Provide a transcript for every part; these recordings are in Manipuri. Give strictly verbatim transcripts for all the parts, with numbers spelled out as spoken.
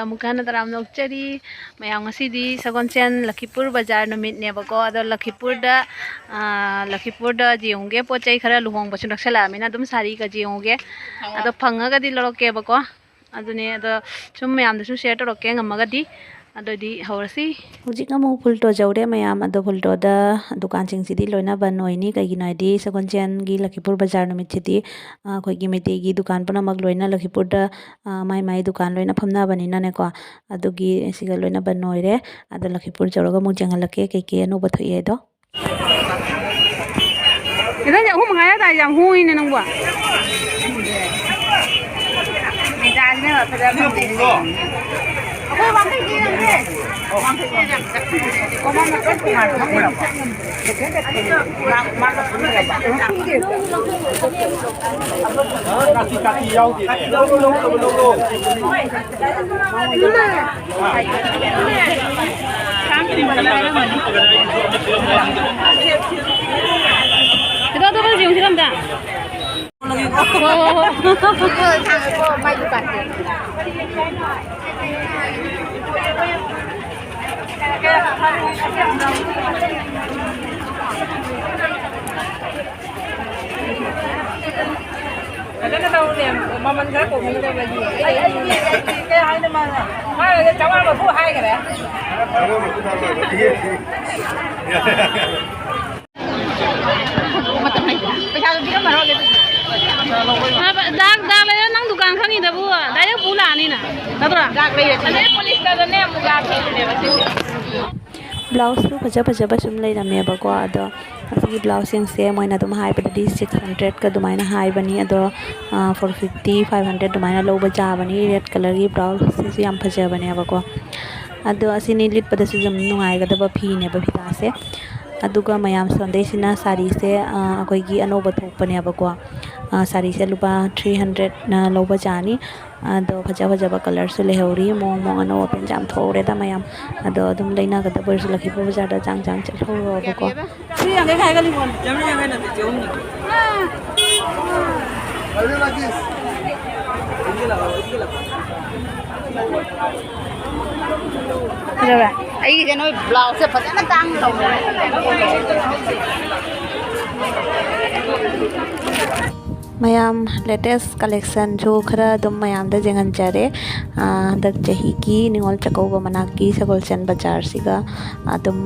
ꯑꯃꯨꯛꯀ ꯍꯟꯅ ꯇꯔꯥꯝꯅ ꯑꯣꯛꯆꯔꯤ꯫ ꯃꯌꯥꯝ, ꯉꯁꯤꯗꯤ ꯁꯒꯣꯜꯁꯦꯟ ꯂꯈꯤꯄꯨꯔ ꯕꯖꯥꯔ ꯅꯨꯃꯤꯠꯅꯦꯕꯀꯣ꯫ ꯑꯗꯣ ꯂꯈꯤꯄꯨꯔꯗ, ꯑꯥ, ꯂꯈꯤꯄꯨꯔꯗ ꯌꯦꯡꯉꯨꯒꯦ, ꯄꯣꯠ ꯆꯩ ꯈꯔ ꯂꯨꯍꯣꯡꯕꯁꯨ ꯅꯛꯁꯜꯂꯛꯑꯃꯤꯅ ꯑꯗꯨꯝ ꯁꯥꯔꯤꯒꯁꯦ ꯌꯦꯡꯉꯨꯒꯦ꯫ ꯑꯗꯣ ꯐꯪꯉꯒꯗꯤ ꯂꯧꯔꯛꯀꯦꯕꯀꯣ꯫ ꯑꯗꯨꯅꯦ, ꯑꯗꯣ ꯁꯨꯝ ꯃꯌꯥꯝꯗꯁꯨ share ꯇꯧꯔꯛꯀꯦ ꯉꯝꯃꯒꯗꯤ꯫ ꯑꯗꯨꯗꯤ ꯍꯧꯔꯁꯤ꯫ ꯍꯧꯖꯤꯛ ꯑꯃꯨꯛ ꯐꯨꯜꯇꯣ ꯌꯧꯔꯦ ꯃꯌꯥꯝ꯫ ꯑꯗꯣ ꯐꯨꯜꯇꯣꯗ ꯗꯨꯀꯥꯟꯁꯤꯡꯁꯤꯗꯤ ꯂꯣꯏꯅ ꯕꯟ ꯑꯣꯏꯅꯤ꯫ ꯀꯩꯒꯤꯅꯣ ꯍꯥꯏꯗꯤ ꯁꯒꯣꯜꯁꯦꯟꯒꯤ ꯂꯈꯤꯄꯨꯔ ꯕꯖꯥꯔ ꯅꯨꯃꯤꯠꯁꯤꯗꯤ, ꯑ, ꯑꯩꯈꯣꯏꯒꯤ ꯃꯩꯇꯩꯒꯤ ꯗꯨꯀꯥꯟ ꯄꯨꯝꯅꯃꯛ ꯂꯣꯏꯅ ꯂꯈꯤꯄꯨꯔꯗ, ꯑ, ꯃꯥꯏ ꯃꯥꯏ ꯗꯨꯀꯥꯟ ꯂꯣꯏꯅ ꯐꯝꯅꯕꯅꯤꯅꯅꯦꯀꯣ꯫ ꯑꯗꯨꯒꯤ ꯁꯤꯒ ꯂꯣꯏꯅ ꯕꯟ ꯑꯣꯏꯔꯦ꯫ ꯑꯗꯣ ꯂꯈꯤꯄꯨꯔ ꯌꯧꯔꯒ ꯑꯃꯨꯛ ꯌꯦꯡꯍꯜꯂꯛꯀꯦ ꯀꯩꯀꯩ ꯑꯅꯧꯕ ꯊꯣꯛꯑꯦ ꯍꯥꯏꯗꯣ꯫ ꯏꯗꯣꯝꯆꯥ, ꯑꯍꯨꯝ ꯃꯈꯥꯏ ꯑꯗꯥꯏ ꯌꯥꯝ ꯍꯣꯡꯉꯤꯅꯦ ꯅꯪꯕꯣ꯫ ꯑꯩꯈꯣꯏ ꯋꯥꯡꯈꯩ ꯄꯤꯔꯝꯒꯦ꯫ ꯀꯥꯇꯤ, ꯀꯥꯇꯤ ꯌꯥꯎꯗꯦꯅꯦ꯫ ꯀꯩꯗꯧ, ꯑꯗꯨ ꯈꯔ ꯌꯦꯡꯁꯤꯔ ꯑꯝꯇ꯫ ꯍꯣ, ꯍꯣ, ꯍꯣ꯫ ꯐꯖꯅ ꯇꯧꯅꯦ, ꯃꯃꯜ ꯈꯔ ꯀꯣꯡꯅꯗꯕꯒꯤ꯫ ꯑꯩ, ꯑꯩ, ꯑꯩ, ꯑꯩ ꯀꯩ ꯍꯥꯏꯅꯣ ꯃꯥꯅ? ꯃꯥꯅ ꯆꯥꯝꯃꯉꯥ ꯃꯔꯐꯨ ꯍꯥꯏꯈꯔꯦ꯫ ꯄꯩꯁꯥꯗꯣ ꯄꯤꯔꯝꯃꯔꯣꯏꯒꯦ ꯑꯗꯨꯗꯤ꯫ ꯗꯥꯛ, ꯗꯥꯛ ꯂꯩꯔ ꯅꯪ ꯗꯨꯀꯥꯟ ꯈꯪꯉꯤꯗꯕꯨ direct ꯄꯨ ꯂꯥꯛꯑꯅꯤꯅ, ꯅꯠꯇ꯭ꯔꯣ? ꯗꯥꯛ ꯂꯩꯔꯗꯤ꯫ ꯑꯗꯩ ꯄꯣꯂꯤꯁꯇꯔꯗꯅꯦ ꯃꯨꯒꯥ ꯐꯤꯗꯨꯅꯦꯕ ꯁꯤꯁꯦ꯫ ꯕ꯭ꯂꯥꯎꯁꯁꯨ ꯐꯖ ꯐꯖꯕ ꯁꯨꯝ ꯂꯩꯔꯝꯃꯦꯕꯀꯣ꯫ ꯑꯗꯣ ꯑꯁꯤꯒꯤ ꯕ꯭ꯂꯥꯎꯁꯁꯤꯡꯁꯦ ꯃꯣꯏꯅ ꯑꯗꯨꯝ ꯍꯥꯏꯕꯗꯗꯤ six hundredꯀ ꯑꯗꯨꯃꯥꯏꯅ ꯍꯥꯏꯕꯅꯤ꯫ ꯑꯗꯣ, ꯑ, four fifty, five hundred ꯑꯗꯨꯃꯥꯏꯅ ꯂꯧꯕ ꯌꯥꯕꯅꯤ꯫ Red colourꯒꯤ ꯕ꯭ꯂꯥꯎꯁꯁꯤꯁꯨ ꯌꯥꯝ ꯐꯖꯕꯅꯦꯕꯀꯣ꯫ ꯑꯗꯣ ꯑꯁꯤꯅꯤ ꯂꯤꯠꯄꯗꯁꯨ ꯌꯥꯝ ꯅꯨꯡꯉꯥꯏꯒꯗꯕ ꯐꯤꯅꯦꯕ ꯐꯤꯗꯥꯁꯦ꯫ ꯑꯗꯨꯒ ꯃꯌꯥꯝ ꯁꯣꯟꯗꯩꯁꯤꯅ ꯁꯥꯔꯤꯁꯦ, ꯑ, ꯑꯩꯈꯣꯏꯒꯤ ꯑꯅꯧꯕ ꯊꯣꯛꯄꯅꯦꯕꯀꯣ꯫ ꯑ, ꯁꯥꯔꯤꯁꯦ ꯂꯨꯄꯥ three hundredꯅ ꯂꯧꯕ ꯌꯥꯅꯤ꯫ ꯑꯗꯣ ꯐꯖ ꯐꯖꯕ colourꯁꯨ ꯂꯩꯍꯧꯔꯤ꯫ ꯃꯑꯣꯡ ꯃꯑꯣꯡ ꯑꯅꯧ ꯑꯄꯦꯟꯁꯦ ꯌꯥꯝ ꯊꯣꯛꯍꯧꯔꯦꯗ ꯃꯌꯥꯝ꯫ ꯑꯗꯣ ꯑꯗꯨꯝ ꯂꯩꯅꯒꯗꯕ ꯑꯣꯏꯔꯁꯨ ꯂꯛꯈꯤꯄꯨꯔ ꯕꯖꯥꯔꯗ ꯆꯥꯡ ꯆꯥꯡ ꯆꯠꯍꯧꯔꯣꯕꯀꯣ꯫ ꯆꯥꯝꯃꯔꯤ ꯌꯥꯡꯈꯩ ꯈꯥꯏꯒ ꯂꯤꯃꯣꯟ꯫ ꯆꯥꯝꯃꯔꯤ ꯌꯥꯡꯈꯩ ꯅꯠꯇꯦ, ꯆꯍꯨꯝꯅꯤ꯫ ꯑꯗꯨ ꯂꯥꯛꯀꯦ꯫ ꯐꯖꯕ꯭ꯔꯥ? ꯑꯩꯒꯤꯁꯦ ꯅꯣꯏ ꯕ꯭ꯂꯥꯎꯁꯁꯦ ꯐꯖꯅ ꯇꯥꯡꯅ ꯇꯧꯕꯅꯦ꯫ ꯃꯌꯥꯝ, latest collectionꯁꯨ ꯈꯔ ꯑꯗꯨꯝ ꯃꯌꯥꯝꯗ ꯌꯦꯡꯍꯟꯖꯔꯦ꯫ ꯑꯥ, ꯍꯟꯗꯛ ꯆꯍꯤꯒꯤ ꯅꯤꯉꯣꯜ ꯆꯥꯛꯀꯧꯕ ꯃꯅꯥꯛꯀꯤ ꯁꯒꯣꯜꯁꯦꯟ ꯕꯖꯥꯔꯁꯤꯒ ꯑꯗꯨꯝ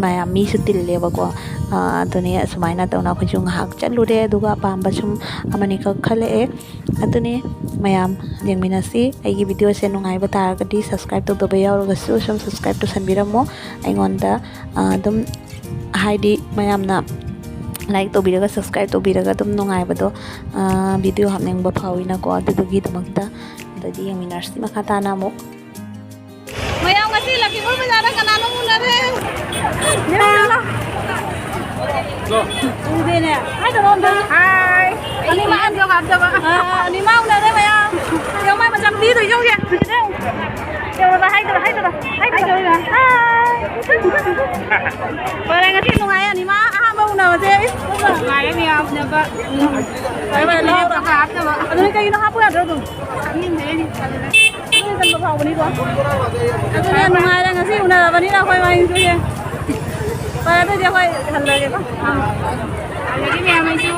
ꯃꯌꯥꯝ ꯃꯤꯁꯨ ꯇꯤꯜꯂꯦꯕꯀꯣ꯫ ꯑꯥ, ꯑꯗꯨꯅꯦ ꯑꯁꯨꯃꯥꯏꯅ ꯇꯧꯅ ꯑꯩꯈꯣꯏꯁꯨ ꯉꯥꯏꯍꯥꯛ ꯆꯠꯂꯨꯔꯦ, ꯑꯗꯨꯒ ꯑꯄꯥꯝꯕ ꯁꯨꯝ ꯑꯃꯅꯤ ꯈꯛ ꯈꯜꯂꯛꯑꯦ꯫ ꯑꯗꯨꯅꯦ ꯃꯌꯥꯝ ꯌꯦꯡꯃꯤꯟꯅꯁꯤ꯫ ꯑꯩꯒꯤ videoꯁꯦ ꯅꯨꯡꯉꯥꯏꯕ ꯇꯥꯔꯒꯗꯤ subscribe ꯇꯧꯗꯕ ꯌꯥꯎꯔꯒꯁꯨ ꯁꯨꯝ subscribe ꯇꯧꯁꯟꯕꯤꯔꯝꯃꯣ꯫ ꯑꯩꯉꯣꯟꯗ, ꯑꯥ, ꯑꯗꯨꯝ ꯍꯥꯏꯗꯤ ꯃꯌꯥꯝꯅ like ꯇꯧꯕꯤꯔꯒ subscribe ꯇꯧꯕꯤꯔꯒ ꯑꯗꯨꯝ ꯅꯨꯡꯉꯥꯏꯕꯗꯣ, ꯑꯥ, video ꯍꯥꯞꯅꯤꯡꯕ ꯐꯥꯎꯋꯤꯅꯀꯣ꯫ ꯑꯗꯨꯗꯨꯒꯤꯗꯃꯛꯇ ꯑꯗꯨꯗꯤ ꯌꯦꯡꯃꯤꯟꯅꯔꯁꯤ ꯃꯈꯥ ꯇꯥꯅ ꯑꯃꯨꯛ꯫ ꯃꯌꯥꯝ ꯉꯁꯤ ꯂꯛꯈꯤꯄꯨꯔ ꯕꯖꯥꯔꯗ ꯀꯅꯥꯅꯣ ꯎꯅꯔꯦ? ꯎꯗꯦꯅꯦ꯫ ꯍꯥꯏꯗꯕ ꯑꯝꯇ꯫ ꯍꯥꯏ꯫ ꯑꯅꯤꯃꯛ ꯍꯥꯞꯆꯕ, ꯍꯥꯞꯆꯕ꯫ ꯑꯥ, ꯑꯅꯤꯃꯛ ꯎꯅꯔꯦ ꯃꯌꯥꯝ꯫ ꯌꯦꯡꯉꯨ ꯃꯥꯏ ꯃꯆꯥ ꯅꯨꯄꯤꯗꯣ ꯌꯦꯡꯉꯨꯁꯦ꯫ ꯌꯦꯡꯉꯨ꯫ ꯌꯦꯡꯉꯨ ꯍꯥꯏꯗꯕ, ꯍꯥꯏꯗꯕ, ꯍꯥꯏꯗꯕ꯫ ꯍꯥꯏ꯫ ꯐꯔꯦ, ꯉꯁꯤ ꯅꯨꯡꯉꯥꯏ ꯑꯅꯤꯃꯛ ꯑꯍꯥꯟꯕ ꯎꯅꯕꯁꯦ꯫ ꯏꯁ, ꯅꯨꯡꯉꯥꯏꯔꯦ ꯃꯌꯥꯝ ꯎꯅꯕ꯫ ꯐꯔꯦ, ꯐꯔꯦ, ꯂꯥꯎ꯫ ꯍꯥꯞꯆꯕ꯫ ꯑꯗꯨꯅ ꯀꯩꯒꯤꯅꯣ ꯍꯥꯞꯄ ꯌꯥꯗ꯭ꯔꯣ ꯑꯗꯨꯝ? ꯈꯪꯅꯤꯡꯗꯦ ꯑꯩꯗꯤ꯫ ꯑꯗꯨꯅ ꯅꯨꯡꯉꯥꯏꯔꯦ ꯉꯁꯤ ꯎꯅꯔꯕꯅꯤꯅ ꯑꯩꯈꯣꯏ ꯋꯥꯔꯤꯁꯨ ꯌꯦꯡ꯫ ꯐꯔꯦ ꯑꯗꯨꯗꯤ ꯑꯩꯈꯣꯏ ꯍꯜꯂꯒꯦꯀꯣ꯫ ꯍꯜꯂꯒꯦ ꯃꯌꯥꯝ ꯑꯩꯁꯨ꯫